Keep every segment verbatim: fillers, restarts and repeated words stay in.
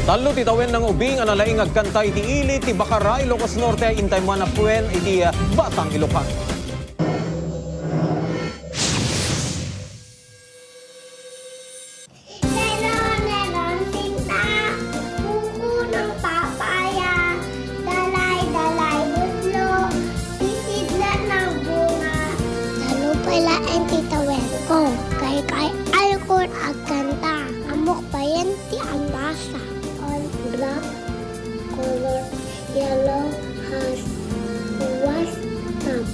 Tallo ti tawen nga ubing a nalaing agkanta iti ili ti Bacara, Ilocos Norte, intay man a puen iti, ah, Batang Ilocano. Melon, melon, sinta, buko ng papaya, dalay, dalay, buslo, sisidlat ng bunga. Tallo pay laeng ti tawen ko, kay, kay Alcor agkanta, ammok payen ti ambasa. All black color, yellow has was top.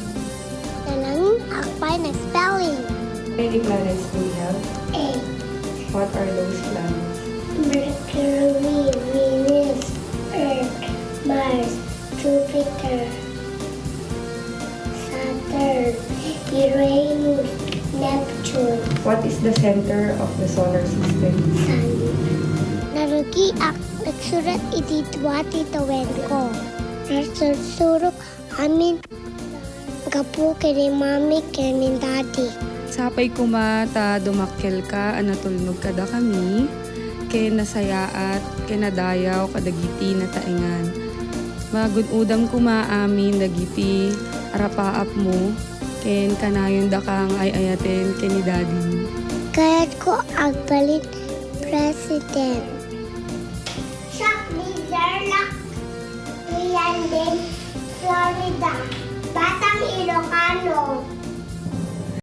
Nalangin agpay na spelling. How many planets do we have? Eight. What are those planets? Mercury, Venus, Earth, Mars, Jupiter, Saturn, Uranus, Neptune. What is the center of the solar system? Sun. Narugiak nagsurat iti dua ti tawen ko. Narsursurok amin gapu ken ni Mami ken ni Daddy. Sapay koma ta dumakkelka a natulnog kadakami, ken nasayaat ken nadayaw kadagiti nataengan. Magun-odam koma amin dagiti arapaapmo, ken kanayondaka nga ay-ayaten ken ni Daddy. Kayatko agbalin President. Siak ni Zerlak Rianden, Florida. Batang Ilocano.